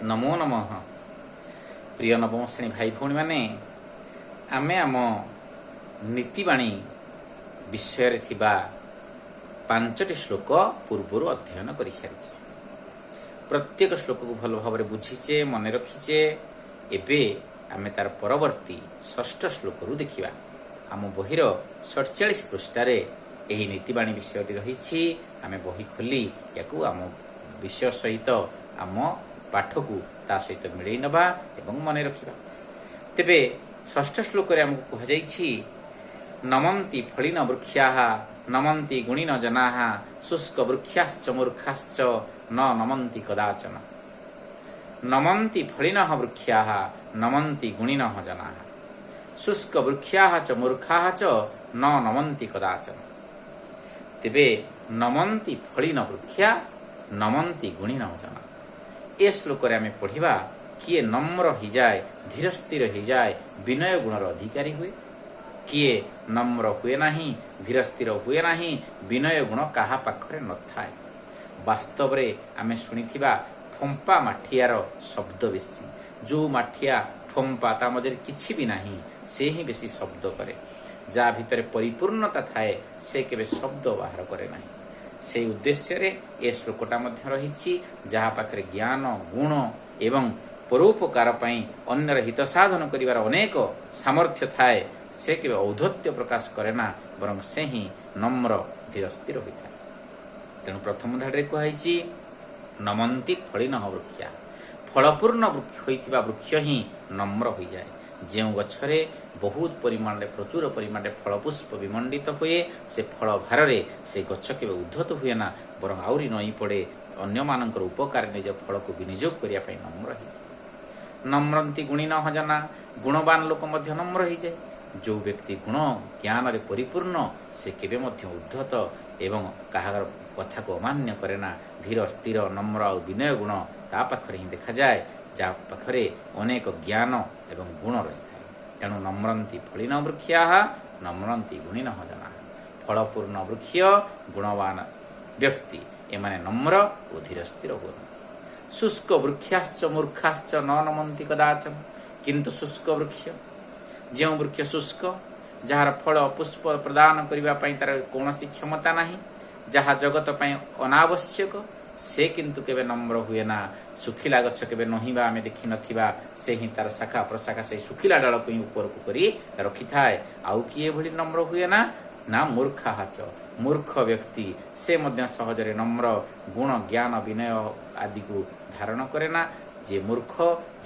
ନମୋ ନମଃ। ପ୍ରିୟ ନବମ ଶ୍ରେଣୀ ଭାଇ ଭଉଣୀମାନେ, ଆମେ ଆମ ନୀତିବାଣୀ ବିଷୟରେ ଥିବା ପାଞ୍ଚଟି ଶ୍ଲୋକ ପୂର୍ବରୁ ଅଧ୍ୟୟନ କରିସାରିଛେ। ପ୍ରତ୍ୟେକ ଶ୍ଲୋକକୁ ଭଲ ଭାବରେ ବୁଝିଛେ, ମନେ ରଖିଛେ। ଏବେ ଆମେ ତାର ପରବର୍ତ୍ତୀ ଷଷ୍ଠ ଶ୍ଲୋକରୁ ଦେଖିବା। ଆମ ବହିର 47 ପୃଷ୍ଠାରେ ଏହି ନୀତିବାଣୀ ବିଷୟଟି ରହିଛି। ଆମେ ବହି ଖୋଲି ୟାକୁ ଆମ ବିଷୟ ସହିତ, ଆମ ପାଠକୁ ତା ସହିତ ମିଳେଇ ନେବା ଏବଂ ମନେ ରଖିବା। ତେବେ ଷଷ୍ଠ ଶ୍ଲୋକରେ ଆମକୁ କୁହାଯାଇଛି, ନମନ୍ତି ଫଳିନ ବୃକ୍ଷାଃ ନମନ୍ତି ଗୁଣିନ ଜନାଃ ଶୁଷ୍କ ବୃକ୍ଷାଶ୍ଚ ମୂର୍ଖାଶ୍ଚ ନ ନମନ୍ତି କଦାଚନ। ନମନ୍ତି ଫଳିନଃ ବୃକ୍ଷାଃ ନମନ୍ତି ଗୁଣିନଃ ଜନାଃ ଶୁଷ୍କ ବୃକ୍ଷାଃ ଚ ମୂର୍ଖାଃ ଚ ନ ନମନ୍ତି କଦାଚନ। ତେବେ ନମନ୍ତି ଫଳିନ ବୃକ୍ଷା ନମନ୍ତି ଗୁଣିନ ଜନା, ଏ ଶ୍ଲୋକରେ ଆମେ ପଢ଼ିବା କିଏ ନମ୍ର ହେଇଯାଏ, ଧୀର ସ୍ଥିର ହେଇଯାଏ, ବିନୟ ଗୁଣର ଅଧିକାରୀ ହୁଏ, କିଏ ନମ୍ର ହୁଏ ନାହିଁ, ଧୀର ସ୍ଥିର ହୁଏ ନାହିଁ, ବିନୟ ଗୁଣ କାହା ପାଖରେ ନଥାଏ। ବାସ୍ତବରେ ଆମେ ଶୁଣିଥିବା ଫମ୍ପା ମାଠିଆର ଶବ୍ଦ ବେଶୀ। ଯୋଉ ମାଠିଆ ଫମ୍ପା, ତା ମଧ୍ୟରେ କିଛି ବି ନାହିଁ, ସେ ହିଁ ବେଶୀ ଶବ୍ଦ କରେ। ଯାହା ଭିତରେ ପରିପୂର୍ଣ୍ଣତା ଥାଏ, ସେ କେବେ ଶବ୍ଦ ବାହାର କରେ ନାହିଁ। ସେଇ ଉଦ୍ଦେଶ୍ୟରେ ଏ ଶ୍ଲୋକଟା ମଧ୍ୟ ରହିଛି। ଯାହା ପାଖରେ ଜ୍ଞାନ, ଗୁଣ ଏବଂ ପରୋପକାର ପାଇଁ ଅନ୍ୟର ହିତ ସାଧନ କରିବାର ଅନେକ ସାମର୍ଥ୍ୟ ଥାଏ, ସେ କେବେ ଔଦ୍ଧତ୍ୟ ପ୍ରକାଶ କରେ ନା, ବରଂ ସେ ହିଁ ନମ୍ର, ଧୀର ସ୍ଥିର ହୋଇଥାଏ। ତେଣୁ ପ୍ରଥମ ଧାଡ଼ିରେ କୁହାଯାଇଛି, ନମନ୍ତି ଫଳିନଃ ବୃକ୍ଷା। ଫଳପୂର୍ଣ୍ଣ ବୃକ୍ଷ ହୋଇଥିବା ବୃକ୍ଷ ହିଁ ନମ୍ର ହୋଇଯାଏ। ଯେଉଁ ଗଛରେ ବହୁତ ପରିମାଣରେ, ପ୍ରଚୁର ପରିମାଣରେ ଫଳପୁଷ୍ପ ବିମଣ୍ଡିତ ହୁଏ, ସେ ଫଳ ଭାରରେ ସେ ଗଛ କେବେ ଉଦ୍ଧତ ହୁଏ ନା, ବରଂ ଆହୁରି ନଇଁ ପଡ଼େ। ଅନ୍ୟମାନଙ୍କର ଉପକାର ନିଜ ଫଳକୁ ବିନିଯୋଗ କରିବା ପାଇଁ ନମ୍ର ହେଇଯାଏ। ନମ୍ରନ୍ତି ଗୁଣିନଃ ଜନା। ଗୁଣବାନ ଲୋକ ମଧ୍ୟ ନମ୍ର ହେଇଯାଏ। ଯେଉଁ ବ୍ୟକ୍ତି ଗୁଣ ଜ୍ଞାନରେ ପରିପୂର୍ଣ୍ଣ, ସେ କେବେ ମଧ୍ୟ ଉଦ୍ଧତ ଏବଂ କାହାର କଥାକୁ ଅମାନ୍ୟ କରେ ନା। ଧୀର ସ୍ଥିର, ନମ୍ର ଆଉ ବିନୟ ଗୁଣ ତା ପାଖରେ ହିଁ ଦେଖାଯାଏ, ଯାହା ପାଖରେ ଅନେକ ଜ୍ଞାନ ଏବଂ ଗୁଣ ରହିଥାଏ। ତେଣୁ ନମ୍ରନ୍ତି ଫଳିନ ବୃକ୍ଷାଃ ନମ୍ରନ୍ତି ଗୁଣିନଃ ଜନା। ଫଳପୂର୍ଣ୍ଣ ବୃକ୍ଷ, ଗୁଣବାନ ବ୍ୟକ୍ତି, ଏମାନେ ନମ୍ର ଓ ଧୀର ସ୍ଥିର ହୁଅନ୍ତି। ଶୁଷ୍କ ବୃକ୍ଷାଶ୍ଚ ମୂର୍ଖାଶ୍ଚ ନ ନମନ୍ତି କଦାଚନ। କିନ୍ତୁ ଶୁଷ୍କ ବୃକ୍ଷ, ଯେଉଁ ବୃକ୍ଷ ଶୁଷ୍କ, ଯାହାର ଫଳ ପୁଷ୍ପ ପ୍ରଦାନ କରିବା ପାଇଁ ତାର କୌଣସି କ୍ଷମତା ନାହିଁ, ଯାହା ଜଗତ ପାଇଁ ଅନାବଶ୍ୟକ, ସେ କିନ୍ତୁ କେବେ ନମ୍ର ହୁଏ ନା। ଶୁଖିଲା ଗଛ କେବେ ନହିବା ଆମେ ଦେଖିନଥିବା। ସେ ହିଁ ତାର ଶାଖା ପ୍ରଶାଖା ସେଇ ଶୁଖିଲା ଡାଳକୁ ହିଁ ଉପରକୁ କରି ରଖିଥାଏ। ଆଉ କିଏ ଭଳି ନମ୍ର ହୁଏ ନା? ନା ମୂର୍ଖାଃ ଚ, ମୂର୍ଖ ବ୍ୟକ୍ତି, ସେ ମଧ୍ୟ ସହଜରେ ନମ୍ର, ଗୁଣ, ଜ୍ଞାନ, ବିନୟ ଆଦିକୁ ଧାରଣ କରେ ନା। ଯିଏ ମୂର୍ଖ,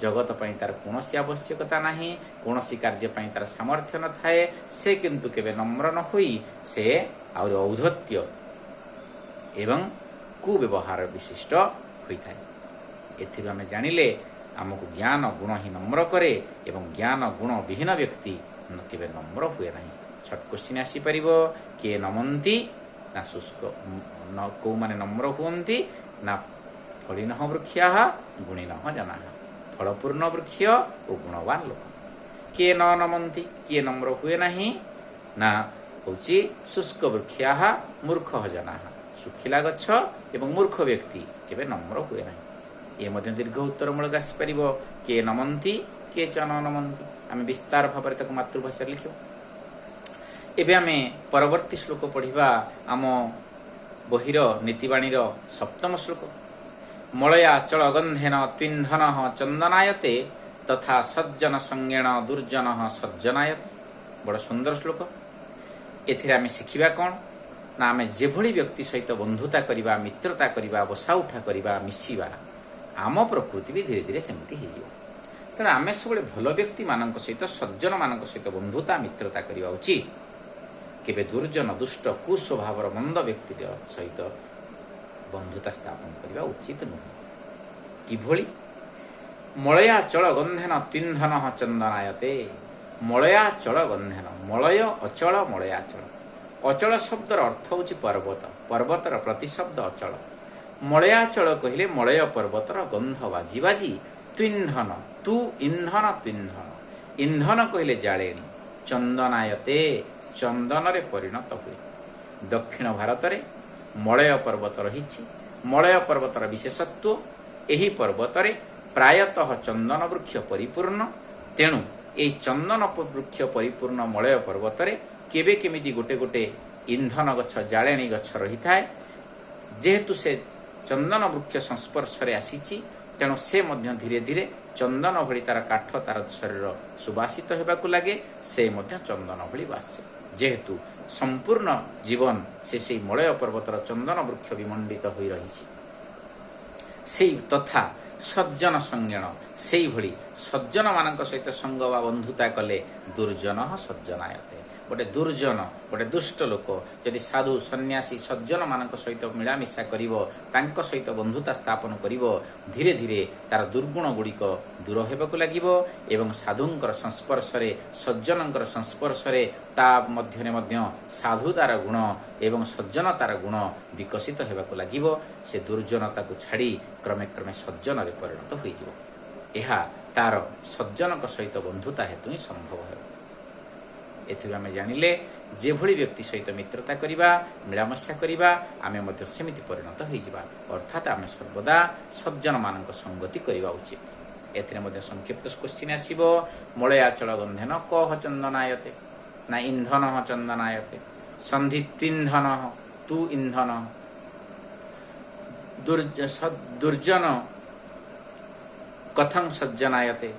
ଜଗତ ପାଇଁ ତାର କୌଣସି ଆବଶ୍ୟକତା ନାହିଁ, କୌଣସି କାର୍ଯ୍ୟ ପାଇଁ ତାର ସାମର୍ଥ୍ୟ ନଥାଏ, ସେ କିନ୍ତୁ କେବେ ନମ୍ର ନ ହୋଇ ସେ ଆହୁରି ଔଦ୍ଧତ୍ୟ ଏବଂ କୁବ୍ୟବହାର ବିଶିଷ୍ଟ ହୋଇଥାଏ। ଏଥିରୁ ଆମେ ଜାଣିଲେ, ଆମକୁ ଜ୍ଞାନ ଗୁଣ ହିଁ ନମ୍ର କରେ ଏବଂ ଜ୍ଞାନ ଗୁଣ ବିହୀନ ବ୍ୟକ୍ତି କେବେ ନମ୍ର ହୁଏ ନାହିଁ। ସର୍ଟ କୋଶ୍ଚିନ୍ ଆସିପାରିବ, କିଏ ନମନ୍ତି? ନା ଶୁଷ୍କ, କୋଉମାନେ ନମ୍ର ହୁଅନ୍ତି? ନା ଫଳିନଃ ବୃକ୍ଷାଃ ଗୁଣିନଃ ଜନାଃ, ଫଳପୂର୍ଣ୍ଣ ବୃକ୍ଷ ଓ ଗୁଣବାନ ଲୋକ। କିଏ ନ ନମନ୍ତି? କିଏ ନମ୍ର ହୁଏ ନାହିଁ? ନା ହଉଛି ଶୁଷ୍କ ବୃକ୍ଷାଃ ମୂର୍ଖ ଜନାଃ, ଶୁଖିଲା ଗଛ ଏବଂ ମୂର୍ଖ ବ୍ୟକ୍ତି କେବେ ନମ୍ର ହୁଏ ନାହିଁ। ଏ ମଧ୍ୟ ଦୀର୍ଘ ଉତ୍ତରମୂଳକ ଆସିପାରିବ, କିଏ ନମନ୍ତି, କିଏ ଚ ନ ନମନ୍ତି। ଆମେ ବିସ୍ତାର ଭାବରେ ତାକୁ ମାତୃଭାଷାରେ ଲେଖିବା। ଏବେ ଆମେ ପରବର୍ତ୍ତୀ ଶ୍ଲୋକ ପଢିବା, ଆମ ବହିର ନୀତିବାଣୀର ସପ୍ତମ ଶ୍ଲୋକ। ମଳୟାଚଳ ଗନ୍ଧେନ ତ୍ୱିନ୍ଧନ ଚନ୍ଦନାୟତେ ତଥା ସଜ୍ଜନ ସଙ୍ଗେଣ ଦୁର୍ଜନ ସଜ୍ଜନାୟତେ। ବଡ଼ ସୁନ୍ଦର ଶ୍ଲୋକ। ଏଥିରେ ଆମେ ଶିଖିବା କ'ଣ? ନା ଆମେ ଯେଭଳି ବ୍ୟକ୍ତି ସହିତ ବନ୍ଧୁତା କରିବା, ମିତ୍ରତା କରିବା, ବସା ଉଠା କରିବା, ମିଶିବା, ଆମ ପ୍ରକୃତି ବି ଧୀରେ ଧୀରେ ସେମିତି ହେଇଯିବ। ତେଣୁ ଆମେ ସବୁବେଳେ ଭଲ ବ୍ୟକ୍ତିମାନଙ୍କ ସହିତ, ସଜ୍ଜନମାନଙ୍କ ସହିତ ବନ୍ଧୁତା, ମିତ୍ରତା କରିବା ଉଚିତ। କେବେ ଦୁର୍ଜନ, ଦୁଷ୍ଟ, କୁସ୍ୱଭାବର ମନ୍ଦ ବ୍ୟକ୍ତିର ସହିତ ବନ୍ଧୁତା ସ୍ଥାପନ କରିବା ଉଚିତ ନୁହେଁ। କିଭଳି? ମଳୟାଚଳ ଗନ୍ଧେନ ତ୍ୱିନ୍ଧନ ଚନ୍ଦନାୟତେ। ମଳୟାଚଳ ଗନ୍ଧେନ, ମଳୟ ଅଚଳ, ମଳୟାଚଳ। ଅଚଳ ଶବ୍ଦର ଅର୍ଥ ହେଉଛି ପର୍ବତ। ପର୍ବତର ପ୍ରତିଶବ୍ଦ ଅଚଳ। ମଳୟାଚଳ କହିଲେ ମଳୟ ପର୍ବତର ଗନ୍ଧ ବାଜି ବାଜି ତ୍ୱିନ୍ଧନ, ତୁ ଇନ୍ଧନ, ତ୍ୱିନ୍ଧନ, ଇନ୍ଧନ କହିଲେ ଜାଳେଣୀ, ଚନ୍ଦନାୟତେ, ଚନ୍ଦନରେ ପରିଣତ ହୁଏ। ଦକ୍ଷିଣ ଭାରତରେ ମଳୟ ପର୍ବତ ରହିଛି। ମଳୟ ପର୍ବତର ବିଶେଷତ୍ୱ, ଏହି ପର୍ବତରେ ପ୍ରାୟତଃ ଚନ୍ଦନ ବୃକ୍ଷ ପରିପୂର୍ଣ୍ଣ। ତେଣୁ ଏହି ଚନ୍ଦନ ବୃକ୍ଷ ପରିପୂର୍ଣ୍ଣ ମଳୟ ପର୍ବତରେ କେବେ କେମିତି ଗୋଟେ ଗୋଟେ ଇନ୍ଧନ ଗଛ, ଜାଳେଣୀ ଗଛ ରହିଥାଏ। ଯେହେତୁ ସେ ଚନ୍ଦନ ବୃକ୍ଷ ସଂସ୍ପର୍ଶରେ ଆସିଛି, ତେଣୁ ସେ ମଧ୍ୟ ଧୀରେ ଧୀରେ ଚନ୍ଦନ ଭଳି ତାର କାଠ, ତାର ଶରୀର ସୁବାସିତ ହେବାକୁ ଲାଗେ। ସେ ମଧ୍ୟ ଚନ୍ଦନ ଭଳି ବାସେ, ଯେହେତୁ ସମ୍ପୂର୍ଣ୍ଣ ଜୀବନ ସେ ସେଇ ମଳୟ ପର୍ବତର ଚନ୍ଦନ ବୃକ୍ଷ ବିମଣ୍ଡିତ ହୋଇ ରହିଛି। ସେଇ ତଥା ସଜ୍ଜନ ସଙ୍ଗେଣ, ସେଇଭଳି ସଜ୍ଜନମାନଙ୍କ ସହିତ ସଙ୍ଗ ବା ବନ୍ଧୁତା କଲେ ଦୁର୍ଜନ ସଜ୍ଜନାୟତେ। ଗୋଟେ ଦୁର୍ଜନ, ଗୋଟେ ଦୁଷ୍ଟ ଲୋକ ଯଦି ସାଧୁ, ସନ୍ନ୍ୟାସୀ, ସଜ୍ଜନମାନଙ୍କ ସହିତ ମିଳାମିଶା କରିବ, ତାଙ୍କ ସହିତ ବନ୍ଧୁତା ସ୍ଥାପନ କରିବ, ଧୀରେ ଧୀରେ ତାର ଦୁର୍ଗୁଣ ଗୁଡ଼ିକ ଦୂର ହେବାକୁ ଲାଗିବ ଏବଂ ସାଧୁଙ୍କର ସଂସ୍ପର୍ଶରେ, ସଜ୍ଜନଙ୍କର ସଂସ୍ପର୍ଶରେ ତା ମଧ୍ୟରେ ମଧ୍ୟ ସାଧୁତାର ଗୁଣ ଏବଂ ସଜ୍ଜନତାର ଗୁଣ ବିକଶିତ ହେବାକୁ ଲାଗିବ। ସେ ଦୁର୍ଜନତାକୁ ଛାଡ଼ି କ୍ରମେ କ୍ରମେ ସଜ୍ଜନରେ ପରିଣତ ହୋଇଯିବ। ଏହା ତାର ସଜ୍ଜନଙ୍କ ସହିତ ବନ୍ଧୁତା ହେତୁ ହିଁ ସମ୍ଭବ ହେବ। ଏଥିରୁ ଆମେ ଜାଣିଲେ, ଯେଭଳି ବ୍ୟକ୍ତି ସହିତ ମିତ୍ରତା କରିବା, ମିଳାମିଶା କରିବା, ଆମେ ମଧ୍ୟ ସେମିତି ପରିଣତ ହୋଇଯିବା। ଅର୍ଥାତ୍ ଆମେ ସର୍ବଦା ସଜ୍ଜନମାନଙ୍କ ସଙ୍ଗତି କରିବା ଉଚିତ। ଏଥିରେ ମଧ୍ୟ ସଂକ୍ଷିପ୍ତ କୋଶ୍ଚିନ୍ ଆସିବ। ମଳୟାଚଳ ଗନ୍ଧେନ କହ ଚନ୍ଦନାୟତେ ନା ଇନ୍ଧନ ଚନ୍ଦନାୟତେ। ସନ୍ଧି ତ୍ୱିନ୍ଧନ, ତୁ ଇନ୍ଧନ। ଦୁର୍ଜନ କଥଂ ସଜ୍ଜନାୟତେ?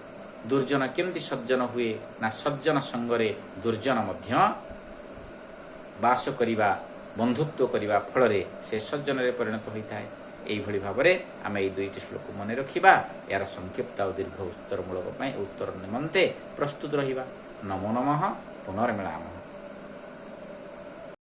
ଦୁର୍ଜନ କେମିତି ସଜ୍ଜନ ହୁଏ ନା ସଜ୍ଜନ ସଙ୍ଗରେ ଦୁର୍ଜନ ମଧ୍ୟ ବାସ କରିବା, ବନ୍ଧୁତ୍ୱ କରିବା ଫଳରେ ସେ ସଜ୍ଜନରେ ପରିଣତ ହୋଇଥାଏ। ଏଇଭଳି ଭାବରେ ଆମେ ଏଇ ଦୁଇଟି ଶ୍ଲୋକ ମନେ ରଖିବା। ଏହାର ସଂକ୍ଷିପ୍ତ ଆଉ ଦୀର୍ଘ ଉତ୍ତରମୂଳକ ପାଇଁ ଉତ୍ତର ନିମନ୍ତେ ପ୍ରସ୍ତୁତ ରହିବା। ନମୋ ନମଃ, ପୁନର୍ମିଳାମଃ।